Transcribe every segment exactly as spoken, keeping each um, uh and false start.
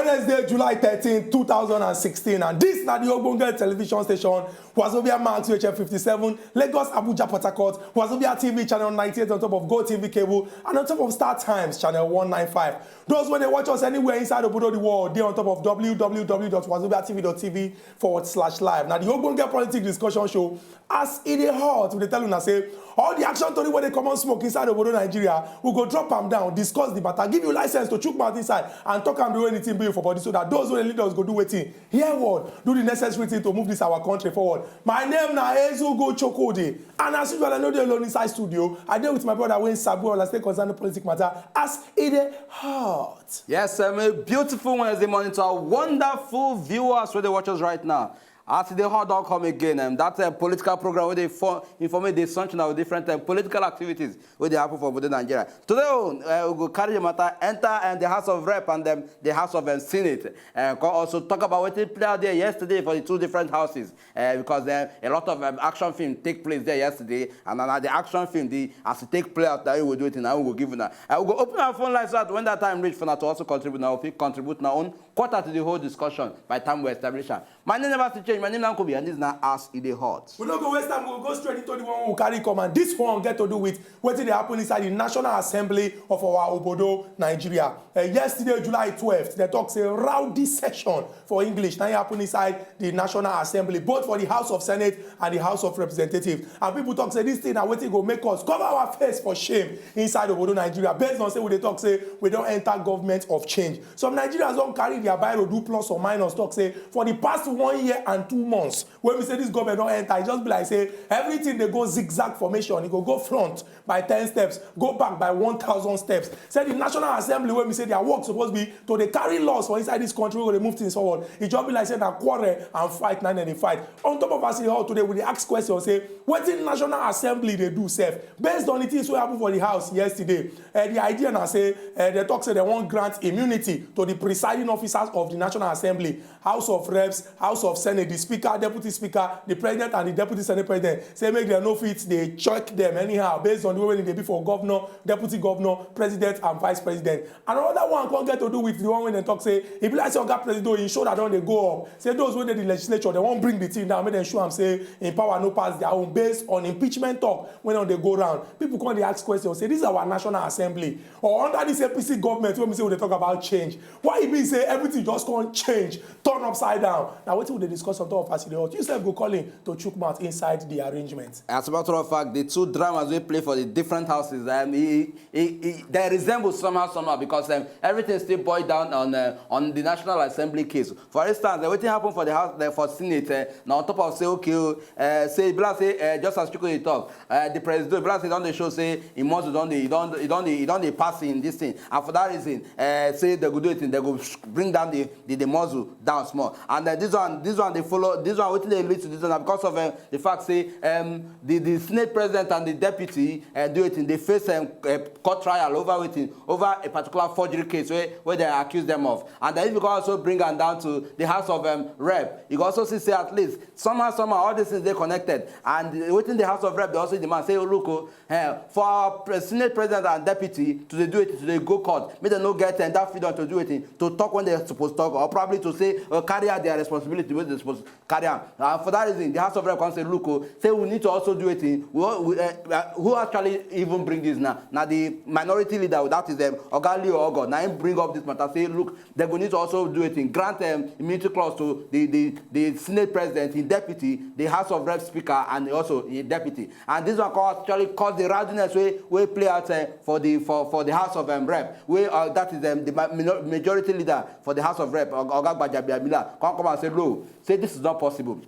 Wednesday, July thirteen, two thousand and sixteen, and this na the Ogbonge television station, Wazobia Max, U H F fifty-seven, Lagos, Abuja, Port Harcourt, Wazobia T V channel ninety-eight on top of Go T V cable, and on top of Star Times channel one ninety-five. Those wey dey watch us anywhere inside obodo the world dey on top of w w w dot wazobia t v dot t v forward slash live. Na the Ogbonge Politics Discussion Show. As e dey hot, we dey tell una say all the action tori wey dey comot smoke inside obodo Nigeria, we go drop am down, discuss the matter, give you license to chook mouth inside and talk am the way anything be for body, so that those wey dey lead us go do wetin? Hear word, do the necessary thing to move this our country forward. My name na Ezugo Chokode, and as usual, I no dey alone inside studio. I dey with my brother wey sabi all as take concern politics matter as e dey hot. Yes, um, a beautiful Wednesday morning to our wonderful viewers wey dey watch us right now. As e dey hot don come again, um, that uh, political program wey dey for, inform dey sunshine with different um, political activities wey dey happen for obodo Nigeria. Today, oh, uh, we go carry the matter enter um, the House of Rep and um, the House of um, Senate. Uh, come also talk about wetin play out there yesterday for the two different houses, uh, because um, a lot of um, action film take place there yesterday, and na the action film, the as e take play out, na we go do it, na we go give una. Uh, we go open our phone lines so that when that time reach for una to also contribute, na we fit contribute una own quarter to the whole discussion by time we establish am. My name never still change. My name na Nkobi, and this na as e dey hot. We no go waste time, we go go straight into the one we carry come, and this one get to do with wetin dey happen inside the National Assembly of our obodo, Nigeria. Uh, yesterday, July twelfth, they talk say rowdy session for English na e happen inside the National Assembly, both for the House of Senate and the House of Representatives. And people talk say this thing na wetin go make us cover our face for shame inside obodo Nigeria, based on say we dey talk say we don enter government of change. Some Nigerians don carry their biro do plus or minus, talk say for the past one year and two months wey be say this government don enter, e just be like say everything dey go zigzag formation. E go go front by ten steps, go back by one thousand steps. Say the National Assembly wey be say their work suppose be to dey carry laws for inside this country wey go dey move things forward, e just be like say na quarrel and fight na dem dey fight. On top of as e hot today, we dey ask question say wetin National Assembly dey do sef, based on the things wey happen for the House yesterday. Uh, the idea na say uh, dem talk say dem wan grant immunity to the presiding officers of the National Assembly, House of Reps, House of Senate, the Speaker, Deputy Speaker, the President, and the Deputy Senate President. Say make dem no fit dey check dem anyhow based on the way wey dem dey be for governor, deputy governor, president, and vice president. And another one come get to do with the one wey dem talk say e be like say Oga Presido, im shoulder don dey go up. Say those wey dey the legislature, dem wan bring the thing down, make dem show am say im power no pass their own based on impeachment talk wey don dey go round. People come dey ask questions say this is our National Assembly, or under this A P C government wey be say we dey talk about change, why e be say everything just come change, turn upside down? Na wetin we dey discuss on top of as e dey hot. You sef go call in to chook mouth inside the arrangement. As a matter of fact, the two dramas wey play for the different houses, um, e, e, e, they resemble somehow, somehow, because um, everything still boil down on uh, on the National Assembly case. For instance, uh, wetin happen for the house, uh, for Senate, uh, na on top of say okay, uh, say e be like say uh, just as Chukwu dey talk, uh, the president e be like say don dey show say im muscle don dey, e don, e don dey, e don dey pass in this thing, and for that reason, uh, say they go do it, they go bring down the the, the muscle down small. And uh, this one, this one dey follow, this one wetin dey lead to this one na because of um, the fact say um, the the Senate president and the deputy uh, do wetin dey face um, uh, court trial over wetin, over a particular forgery case wey wey they accuse them of. And then if you go also bring am down to the House of um, Rep, you go also see say at least somehow, somehow all these things dey connected. And wetin the House of Rep dey also demand say, look o, uh, for our pre- Senate president and deputy to dey do it, to dey go court, make dem no get um, that freedom to do it, to talk when they suppose talk, or probably to say uh, carry out their responsibility wey they suppose carry am. And for that reason, the House of Rep come say, look o, say we need to also do it. We, we, uh, uh, who actually even bring this now? Na the minority leader, that is um, Oga Leo Ogo, na him bring up this matter. Say, look, they go need to also do it, grant um, immunity clause to the, the, the Senate president, his deputy, the House of Rep speaker, and also his deputy. And this one come actually cause the rowdiness wey wey play out uh, for the for for the House of um, Rep, wey uh, that is um, the ma- minor- majority leader for the House of Rep, Oga Gbajabiamila, come come and say, no, say this is not possible.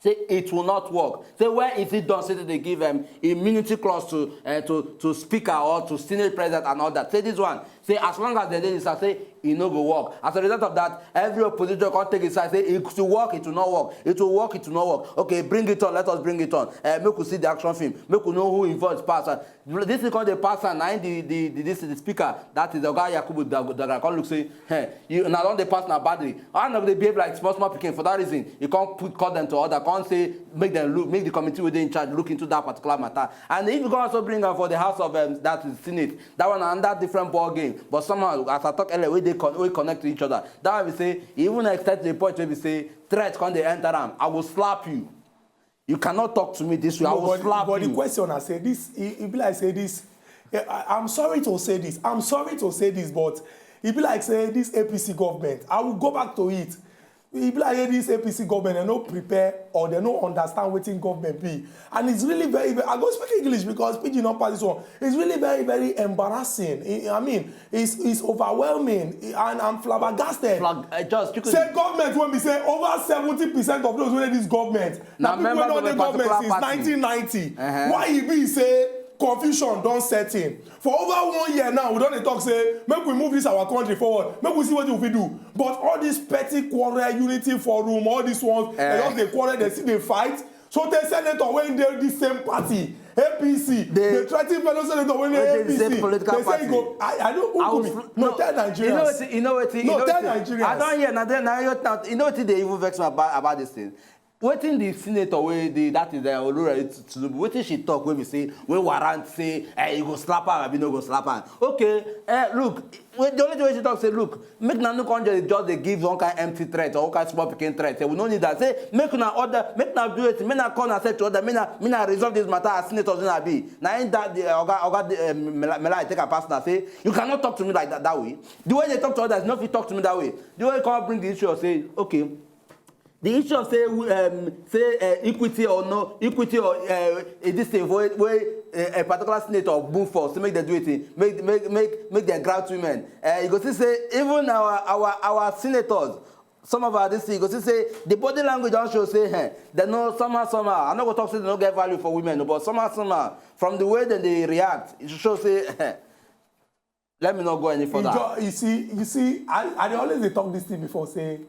Say it will not work. Say where is it done? Say that they give um, immunity clause to uh, to to speaker or to Senate president and all that. Say this one. Say as long as they dey inside, say e no go work. As a result of that, every opposition come take inside say it will work, it will not work, it will work, it will not work. Okay, bring it on, let us bring it on. Uh, make we see the action film, make we know who involved pass. And this thing come dey pass, and na him the the the this the speaker, that is Oga Yakubu Dagara, come look say, hey, you na don dey pass na badly. How una go dey behave like small small pikin? For that reason, he come put call them to order, come say make them look, make the committee wey dey in charge look into that particular matter. And if you go also bring am for the house of um, that is Senate, that one na another different ball game. But somehow, as I talk earlier, wey dey con wey connect to each other, that one be say, e even extend to the point wey be say, threat come dey enter am, I go slap you. You cannot talk to me this way, I No, will but, slap but you. The question I say this, e e be like say this. Eh, I, I'm sorry to say this. I'm sorry to say this, but e be like say this A P C government. I will go back to it. E be like say this A P C government, they no prepare or they no understand wetin government be. And it's really very, very, I go speak English because pidgin no pass this one. It's really very, very embarrassing. I, I mean, it's, it's overwhelming. And I'm flabbergasted. Flag, uh, just you could Say government wey be say over seventy percent of those wey dey this government Na na people wey members don of a dey government particular since party. nineteen ninety. Uh-huh. Why e be say confusion don set in? For over one year now, we don dey talk say make we move this our country forward, make we see wetin we fit do. But all this petty quarrel, unity forum, all these ones, Eh. They just dey quarrel, they still dey fight. So the senator wey dey the same party, A P C, They- dey threaten fellow senator wey Wey dey dey the same A P C. Political They say party. e go. I I don't I who was me. fl- No, tell Nigerians. You know what? You know what? You No, know tell wetin? Nigerians. I don't hear nothing. Now you now you know what they even vex me about about this thing. Wetin the senator wey the that is the Oluremi Tinubu, wetin she talk wey be say wey warrant say eh, you go slap her, abi no go slap her. Okay, eh, look, wey the only thing wey she talk say, look, make na no come just just dey give one kind empty threat or one kind small pikin threat. Say we no need that. Say make una order, make una do it, make una call herself to order, make una make una resolve this matter as senators una be. Na im that the oga oga the, eh, Mela Mela take am personal say you cannot talk to me like that that way. The way they talk to others, no fit talk to me that way. The way you come bring the issue of say okay. The issue of say um, say uh, equity or no equity or uh, this thing wey wey uh, a particular senator move for to make dem do it make make make make dem grant women. Uh, you go see say even our our our senators, some of our this thing, you go see say the body language don show say eh, dem no somehow somehow, I no go talk say dem no get value for women, but somehow somehow from the way dem dey react, e show say eh, let me not go any You, further. ju- you see, you see, I, I dey always dey talk this thing before. Say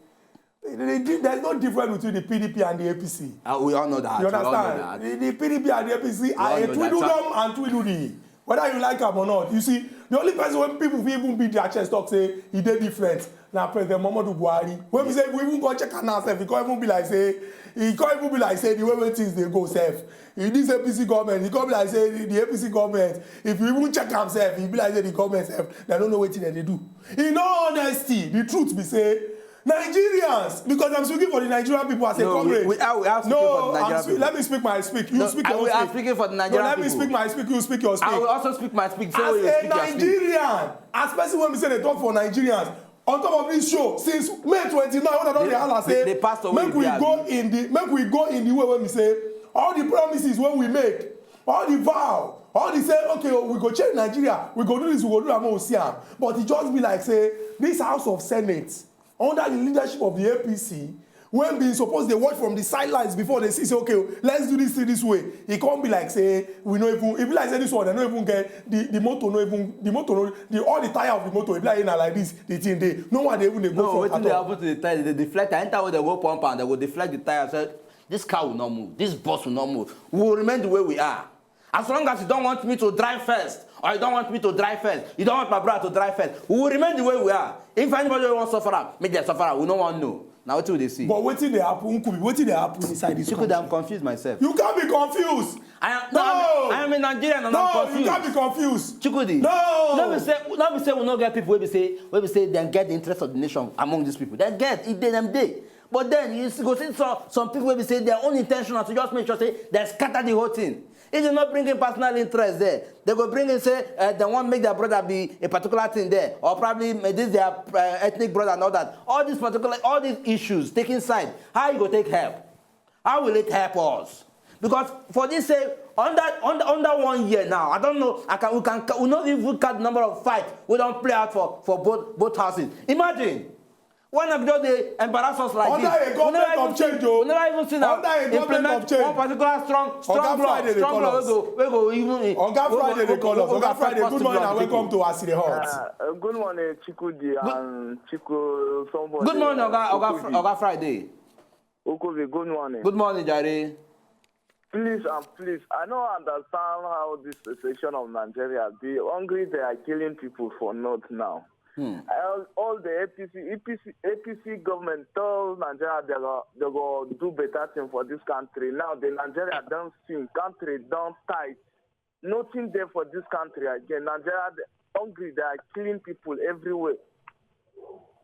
the- the- there's no difference between the P D P and the A P C. Uh, we all know that. You We all know understand? that. The, the P D P and the A P C all are a know that. tweedledum and tweedledee. Whether you like am or not, you see, the only person wey people fit even beat their chest talk say e dey different na President Muhammadu Buhari. When we say we even go check am now sef, e come even be like say e come even be like say the way wey things dey go sef, e this A P C government, e come be like say the, the A P C government, if you even check am sef, e be like say the government sef, dem no know wetin dem dey do. In all honesty, the truth be say Nigerians, because I'm speaking for the Nigerian people as a No, we- comrade. we are- we are speaking No, for the Nigerian I'm spe- people. let me speak my speak. You No, speak I- your own we are speak. speaking for the No, Nigerian let me people. speak my speak. You speak your speak. I will also speak my speak. Same As way you a speak your speak. Nigerian, as person wey be say dey talk for Nigerians, on top of this show since May twenty-nine, when I don dey The- holla say the- the pastor wey make be we abi. go in the make we go in the way wey we say all the promises wey we make, all the vow, all the say okay, oh, we go change Nigeria, we go do this, we go do that, make we see am. But e just be like say this House of Senate under the leadership of the A P C, when be suppose dey watch from the sidelines before they see say okay, let's do this thing this way. E come be like say we no even e be like say this one dem no even get the the motor no even the motor no the all the tire of the motor e be like na like this the thing dey no one dey even dey go No, front wetin at dey all. Happen to the tire? The deflector enter where they go pump am, they go deflect the tire. Say this car will not move, this bus will not move. We will remain the way we are. As long as you don't want me to drive first, or you don't want me to drive first, you don't want my brother to drive first, we will remain the way we are. If anybody wants to suffer am, make dem suffer am. We no wan know. Na wetin we dey see. But wetin dey happen, Nkubi? Wetin dey happen inside this Chukwu, country? I'm confused myself. You can't be confused. I am, no, No. I'm, I am a Nigerian and No, I'm you confused. Can't be confused. Chukwudi. No. No be say no be say we no get people wey be say wey be say dem get the interest of the nation among these people. Dem get, e dey dem dey. But then you see- go see some some people wey be say their own intention na to just make sure say dem scatter the whole thing. If dem no bring in personal interest there, dem go bring in say uh, dem wan make their brother be a particular thing there, or probably uh, this their uh, ethnic brother and all that. All these particular all these issues taking side, how you go take help? How will it help us? Because for this say under under under one year now, I don't know. I can we can we no even count the number of fights we don play out for for both both houses. Imagine when I just dey embarrass us like Under this. a government of change o. We never even see now Under a government implement of change. one particular strong strong Oga law Friday dey strong call law wey us. go wey go even. Oga wey go- Friday dey wey go- call us. wey go Oga affect Friday, good positive morning and and welcome people. To As E Dey Hot. Uh, good morning, Chukudi and Chuku somebody. Good morning, uh, Oga Oga Fr- Okubi. Oga Friday. Okubi, good morning. Good morning, Jare. Please and please, I don't understand how this section of Nigeria, the hungry, they are killing people for not now. Hmm. All, all the A P C, A P C, A P C government tell Nigeria they go, they go do better thing for this country. Now the Nigeria don't sing, country don't tight. Nothing there for this country again. Nigeria, hungry, they are killing people everywhere.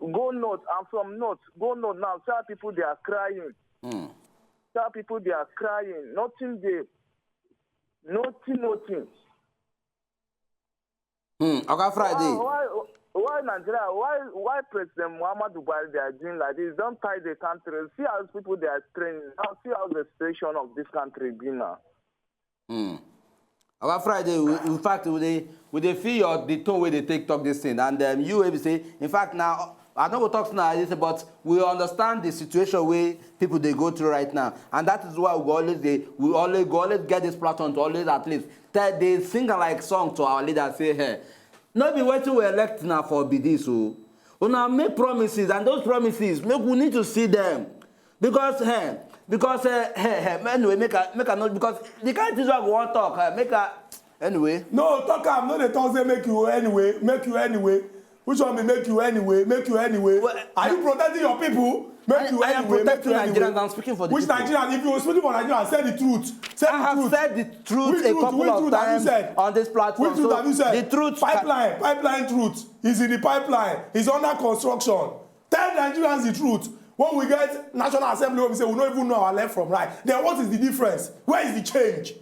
Go north, I'm from north. Go north now. See how people they are crying. Hmm. See how people they are crying. Nothing there. Nothing, nothing. Hmm. Oga Friday. Why, why, why Nigeria? Why, why President Muhammadu Buhari they are doing like this? Don't tie the country. See how people they are straining. Now see how the situation of this country be now. Hmm. Oga Friday, we, in fact, we dey we dey feel your the tone wey dey take talk this thing, and um, you wey be say, in fact, now I no go talk now, I say, but we understand the situation wey people dey go through right now, and that is why we go always dey we always go always get this platform to always at least tell dey sing am like song to our leaders say, hey, no be wetin we elect na for be this o. Una make promises, and those promises make we need to see them. Because eh, because eh, eh, eh, anyway, make I make I know because the kind things wey I go wan talk, eh, make I anyway. No, talk am, no dey talk say make you anyway, make you anyway. Which one be make you anyway, make you anyway? Well, Are you protecting your people? Make I- you I am anyway, make protecting you anyway. Nigerians, I'm speaking for the Which people. Nigerians? If you speaking for Nigerians, say the truth. Say I the have truth. said the truth Which a truth? couple Which of truth have you times said? On this platform. Which truth So have you said? The truth. Pipeline, pipeline truth is in the pipeline. It's under construction. Tell Nigerians the truth. When we get National Assembly, when we say we don't even know our left from right, then what is the difference? Where is the change?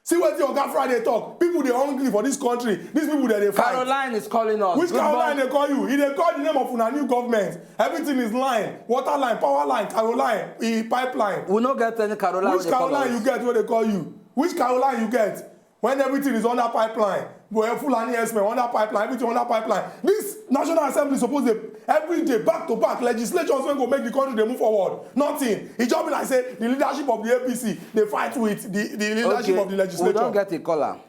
See what the Oga Friday talk. People they hungry for this country. These people that they fight. Caroline is calling us. Which Good Caroline morning. They call you? He they call the name of una new government. Everything is line, water line, power line, Caroline, e pipeline. We no get any Caroline. Which They call Caroline us. You get where they call you? Which Caroline you get? When everything is under pipeline, well, Fulani herdsmen under pipeline, everything under pipeline. This National Assembly suppose dey every day back to back legislations wey go make the country dey move forward. Nothing. E just be like say the leadership of the A P C dey fight with the the leadership Okay, of the we legislature. Don't get a caller.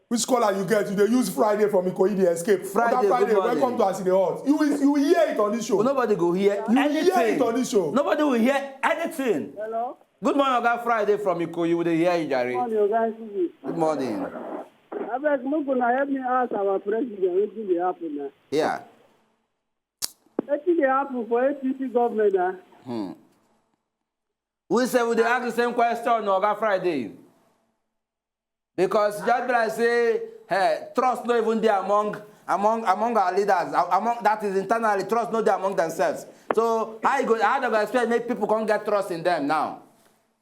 Which caller you get? You dey use Friday from Ikoyi dey escape. Friday, Oga Friday, good morning. Welcome to As E Dey Hot. You will you will hear it on this show. Nobody go hear You will hear anything. It on this show. Nobody will hear anything. Hello? Good morning, Oga Friday from Ikoyi. We dey hear you, Jare. Morning, Oga Suzy. Good morning. Abeg, make una help me ask our president wetin dey happen now. Yeah. Wetin dey happen for A P C government na? We say we dey ask the same question, Oga Friday. Because just be like say, hey, trust no even dey among among among our leaders, a- among that is internally trust no dey among themselves. So how you go how dem go expect make people come get trust in them now?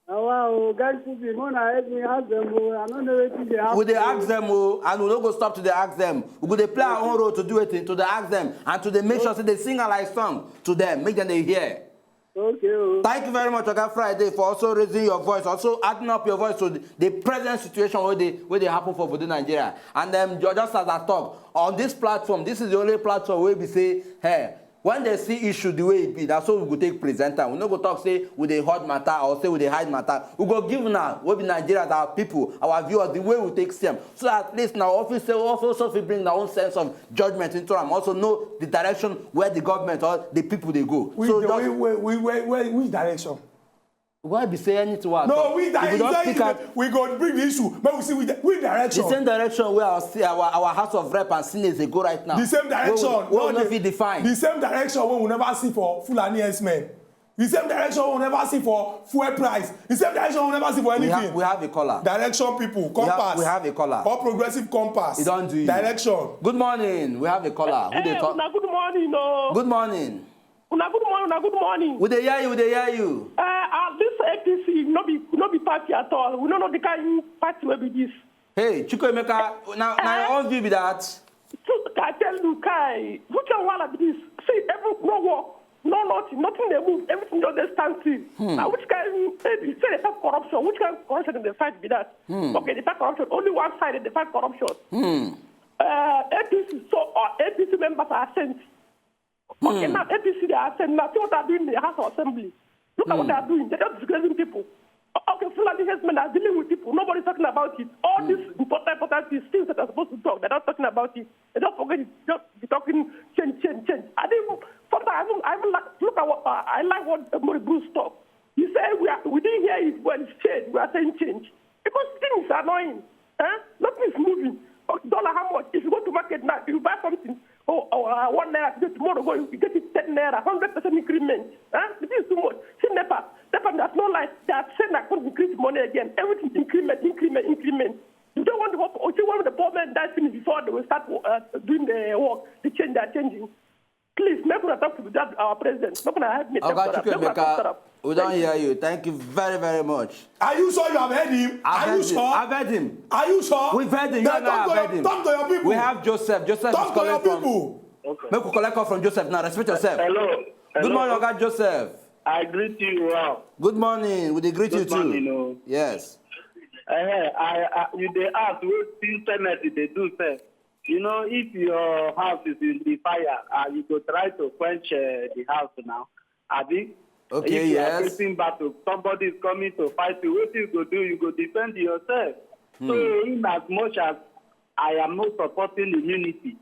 Awa o, guys, people, make una help me ask them o. I no know wetin dey happen. We dey ask them o, and we no go stop to dey ask them. We go dey play our own role to do it, to dey ask them, and to dey make sure say they sing our like song to them, make them dey hear. Okay o. Thank you very much, Oga Friday, for also raising your voice, also adding up your voice to the, the present situation wey dey wey dey happen for Obodo Nigeria. And um, ju- just as I talk on this platform, this is the only platform wey be say, hey, when they see issue the way e be, na so we go take present am. We no go talk say we dey hide matter or say we dey hide matter. We go give una wey be Nigerians, our people, our viewers, the way we take see am, so at least na office say also fit bring our own sense of judgment into am. Also know the direction where the government or the people dey go. Which, So the- just which, which, which, which, which direction? Why be say anything wey I No, talk? we If that we is don that speak you am, dey- we go bring the issue. Make we see we, we the direction. Same direction wey our sta- our our House of Rep and Senate dey go right now. The same direction. Wey we- wey we No, no the- fit define. The same direction wey we never see for Fulani herdsmen. The same direction wey we never see for fuel price. The same direction wey we never see for We anything. have we have a caller. Direction people. We have- Compass. we have a caller. All progressive compass. E don do you. Direction. Good morning. We have a caller. Who dey Hey, talk? Una good morning o. Good morning. Una good morning. Una good morning. We dey hear you. We dey hear you. Uh, uh, this A P C no be no be party at all. We no know the kind party wey be this. Hey, Chukwuemeka, na na your own view be that. So I tell you, Kai, which kind wahala be this? See, every no work, no nothing, nothing dey move, everything just dey stand still. Now which kind A P C say they fight corruption? Which kind corruption dey fight be that? Okay, they fight corruption. Only one side dey fight corruption. Uh, A P C, so all A P C members are sent. Okay, now A P C they are sent. Now see what they are doing in the House of Assembly. Look at what they are doing. They're just disgracing people. Okay, Fulani herdsmen are dealing with people. Nobody's talking about it. All these important, important things, things that are supposed to talk, they're not talking about it. They don't forget it. Just be talking change, change, change. I didn't. Sometimes I even, I even like, look at what uh, I like what Mori Bruce talk. He said we are, we didn't hear it when it's change. We are saying change because things are annoying. Eh? Nothing is moving. Okay, dollar, how much? If you go to market now, you buy something. Oh, oh uh, one naira today, tomorrow go, you get it ten naira, hundred percent increment. Eh? This is too much. See nepa, nepa, there's no life. They are saying I can't increase money again. Everything increment, increment, increment. You don't want the, you don't want the poor men die finish before they will start uh, doing the work, the change they are changing. Please, make una talk to that our president. Make una help me talk to that. Make una talk to that. We don't hear you. Thank you very, very much. Are you sure you have heard him? Are you sure? I've heard him. Are you sure? We've heard him. You and I have heard him. Talk to your people. We have Joseph. Joseph is calling from. Talk to your people. Okay. Make we collect call from Joseph now. Respect yourself. Hello. Good morning, Oga Joseph. I greet you well. Good morning. We dey greet you too. Good morning. Yes. Uh, I, I, you dey ask wetin Senate dey do sef. You know, if your house is in the fire, uh, you go try to quench uh, the house now. Abi? Okay, if you are facing battle, somebody is coming to fight you. What you go do? You go defend yourself. Hmm. So, in as much as I am not supporting immunity,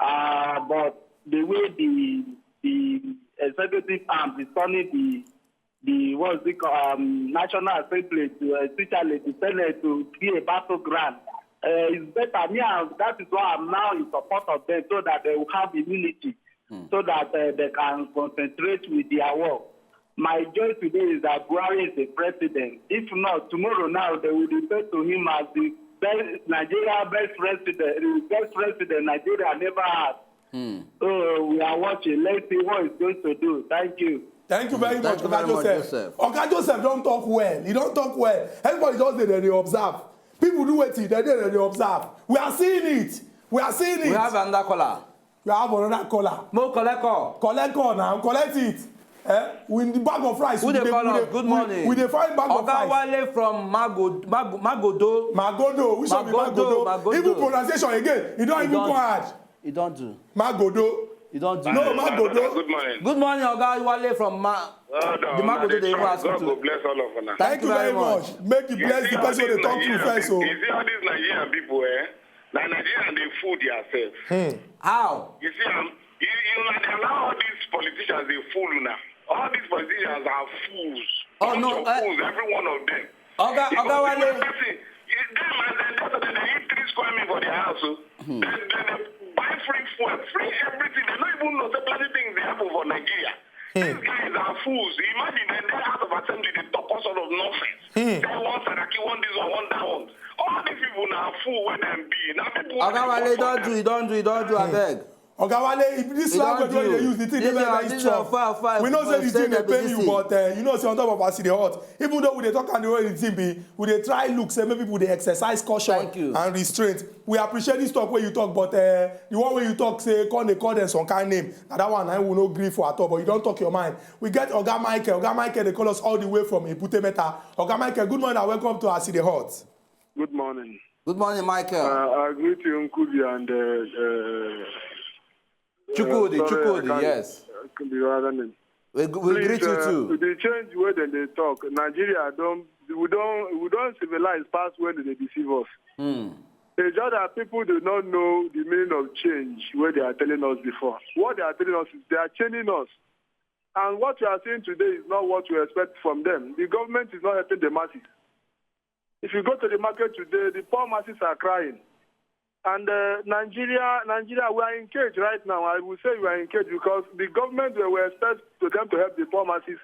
uh, but the way the the executive arm is turning the the what's it called, um, National Assembly to uh, especially the Senate to be a battleground. Uh, it's better. Me, and that is why I'm now in support of them so that they will have immunity, so that uh, they can concentrate with their work. My joy today is that Buhari is the president. If not, tomorrow now they will refer to him as the best Nigeria best president, the best president Nigeria never had. Hmm. So we are watching. Let's see what he's going to do. Thank you. Thank you very much, Oga Joseph. Oga Joseph don talk well. He don talk well. Everybody just dey dey observe. People do wetin they dey dey observe. We are seeing it. We are seeing it. We have another caller. We have another caller. Mo collect call. Collect call now. Collect it. Eh? With the bag of rice. Who dey call us? Good morning. We dey find bag of rice. Oga Wale from Magodo. Magodo. Which one be Magodo? Magodo. Even pronunciation again, e don even come hard. E don do. Magodo. E don do. No, Magodo. Good morning. Good morning, Oga Wale from Ma. Well done. The Magodo dey even ask you. God go bless all of una. Thank you very much. Make you bless the person wey dey talk to you first. So you see all these Nigerian people, eh? Na Nigeria dey fool theirself. Hmm. How? You see, um, you, you na dey allow all these politicians dey fool una. All these politicians are fools. Oh no, fools, every one of them. Oga, Oga Wale. Person, you, them and them, that's why they eat three square meal for their house. Oh. Hmm. They, they, they buy free food, free everything. They don't even know the bloody things they happen for Nigeria. Hmm. These guys are fools. Imagine they, they out of assembly, they talk all sort of nonsense. Hmm. They want Saraki, want this one, want that one. All these people now are fool when them be. Now people Oga Wale, don't do, don't do, don't do, I beg. Oga Wale, if this language wey you dey use, the thing dey very, very strong. We know say the thing dey pain you, but uh, you know say on top of us e dey hot. Even though we dey talk and the way the thing be, we dey try look say maybe people dey exercise caution and restraint. We appreciate this talk wey you talk, but uh, the one wey you talk say come dey call them some kind name, na that one na we no gree for at all. But you don talk your mind. We get Oga Michael. Oga Michael dey call us all the way from Ebute Meta. Oga Michael, good morning and welcome to As E Dey Hot. Good morning. Good morning, Michael. Uh, I greet you, Nkubi and uh, uh, Chukwudi, uh, sorry, Chukwudi, yes. Uh, the other name. We, we Please, greet you uh, too. The change where they, they talk, Nigeria don't we don't we don't civilize past when they deceive us. Hmm. It's just that people do not know the meaning of change where they are telling us before. What they are telling us is they are chaining us. And what we are seeing today is not what we expect from them. The government is not helping the masses. If you go to the market today, the poor masses are crying. And uh, Nigeria, Nigeria, we are engaged right now. I will say we are engaged because the government that we expect to them to help the poor masses,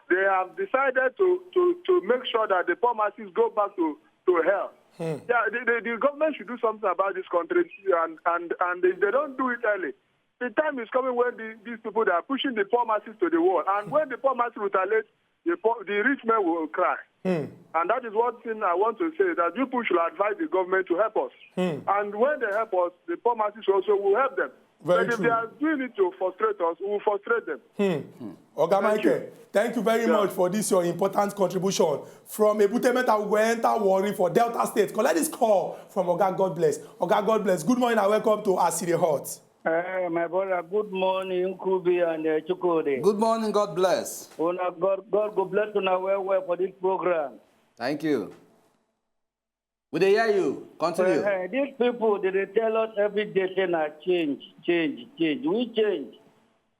they have decided to, to, to make sure that the poor masses go back to, to hell. Hmm. Yeah, the, the, the government should do something about this country, and, and, and if they don't do it early, the time is coming when the, these people that are pushing the poor masses to the wall, and when the poor masses retaliate, the, poor, the rich men will cry. Hmm. And that is one thing I want to say, that people should advise the government to help us. Hmm. And when they help us, the poor masses also will help them. Very true. But if they are doing it to frustrate us, we will frustrate them. Hmm. Oga Michael, thank you very much for this your important contribution. From Ebute Meta, we go enter Warri for Delta State. Collect this call from Oga God Bless. Oga God Bless, good morning and welcome to As E Dey Hot. Eh, my brother, good morning, Nkubi and uh, Chukwudi. Good morning, God bless. Una, God, God go bless una well well for this program. Thank you. We dey hear you. Continue. Eh, eh, these people, they dey tell us every day say na change, change, change. We change.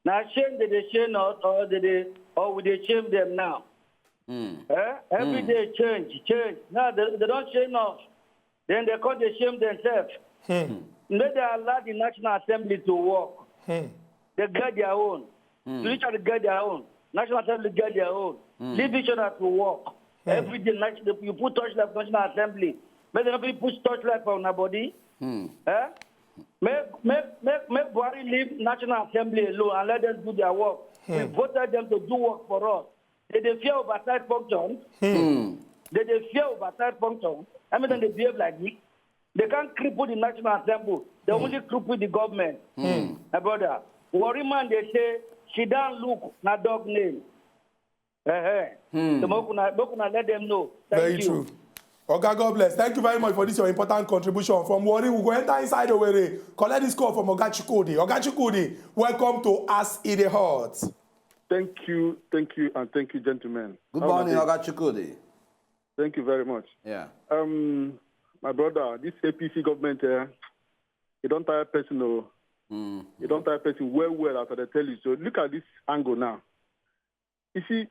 Na shame they dey shame us, or they dey, or we dey shame them now. Hmm. Eh? Every day change, change. Now they, they don shame us. Then they come dey shame themselves. Hmm. Make they allow the National Assembly to work. Hmm. They get their own. Hmm. Judiciary get their own. National Assembly get their own. Hmm. Leave each other to work. Hmm. Every day, nat- you put touch like National Assembly. Make dem no fit put torchlight for una body. Eh? Make, make, make, make Buhari leave National Assembly alone and let them do their work. We voted them to do work for us. They dey fear oversight function. They dey fear oversight function. Every time they behave like this, they can't cripple the National Assembly. They only cripple the government. My brother, Warri man dey say, "Sit down, look, na dog name." Eh, eh. So make una, make una let them know. Thank Very you. True. Oga, God bless. Thank you very much for this your important contribution. From Warri, we go enter inside Owerri. Collect this call from Oga Chukwudi. Oga Chukwudi, welcome to As E Dey Hot. Thank you, thank you, and thank you, gentlemen. Good How una morning, dey? Oga Chukwudi. Thank you very much. Yeah. Um, my brother, this A P C government, uh, it don't tire person, oh. It don't tire person well, well, as I tell you. So look at this angle now. You see,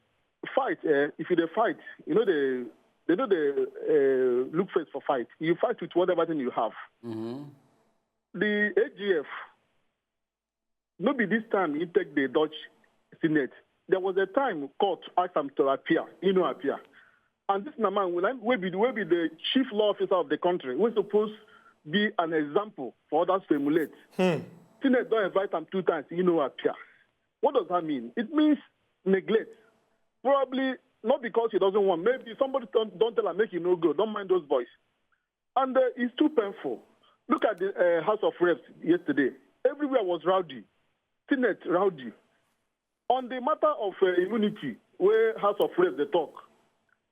fight, eh, if you dey fight, you know they, they know they uh, look first for fight. You fight with whatever thing you have. The A G F, no be this time he take the Dutch Senate. There was a time court asked him to appear. He no appear. And this na man wey be, wey be the chief law officer of the country, wey suppose be an example for others to emulate. Senate don invite am two times, he no appear. What does that mean? It means neglect. Probably not because he doesn't want. Maybe somebody don, don tell am make he no go. Don't mind those boys. And uh, it's too painful. Look at the uh, House of Reps yesterday. Everywhere was rowdy. Senate rowdy. On the matter of uh, immunity, where House of Reps they talk,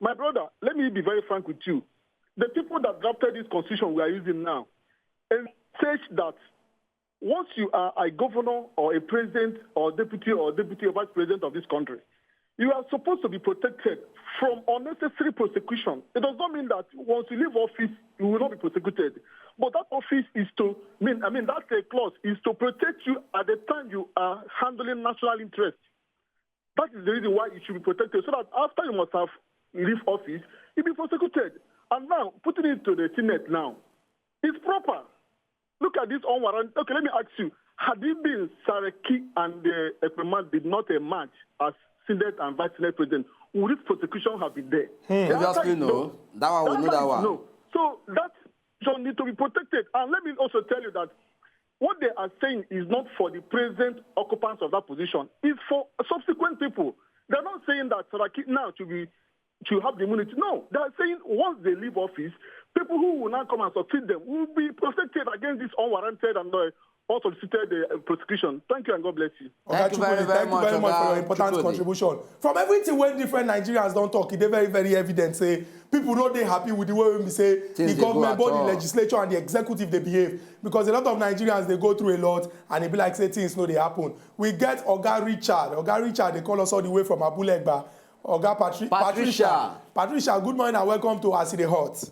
my brother, let me be very frank with you. The people that drafted this constitution we are using now envisage that once you are a governor or a president or deputy or deputy or vice president of this country, you are supposed to be protected from unnecessary prosecution. It does not mean that once you leave office, you will not be prosecuted. But that office is to mean, I mean, that uh, clause is to protect you at the time you are handling national interest. That is the reason why you should be protected, so that after you must have leave office, you'll be prosecuted. And now, putting it to the Senate now, it's proper. Look at this unwarranted. Okay, let me ask you. Had it been Saraki and uh, Ekpeman did not emerge as Senate and Vice Senate President, would this prosecution have been there? The answer Obviously, is no. That one, The we know answer that is one. No. So that position need to be protected. And let me also tell you that what they are saying is not for the present occupants of that position. It's for subsequent people. They're not saying that Saraki now should be should have the immunity. No, they are saying once they leave office, people who will now come and succeed them will be protected against this unwarranted and uh, unsolicited uh, prosecution. Thank you and God bless you. Thank you very, very Thank you very much, much for Oga your important Chukwudi. Contribution. From everything wey different Nigerians don talk, e dey very, very evident say people no dey happy with the way we be say Things the dey go government, at both the all. Legislature and the executive, they behave, because a lot of Nigerians, they go through a lot, and e be like say things no dey happen. We get Oga Richard. Oga Richard, they call us all the way from Abulegba. Oga Patri- Patricia. Patricia, good morning and welcome to As E Dey Hot.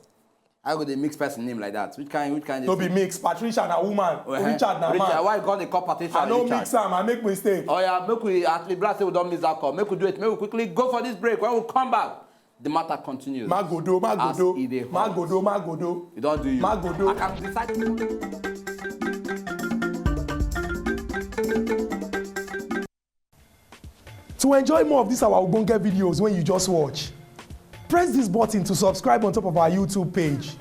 I go dey mix person name like that. Which kind? Which kind? No be mix. Patricia na woman. Uh-huh. Richard na Richard, man. Why you call the call Patricia? I no Richard? Mix am. I make mistake. Oh yeah, make we at the blast say we don't miss that call. Make we do it. Make we quickly go for this break. When we come back, the matter continues. Magodo, As Magodo, e dey hot. Magodo, Magodo. You don't do you. Magodo. I can decide. To enjoy more of these our ogbonge videos when you just watch, press this button to subscribe on top of our YouTube page.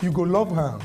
You go love am.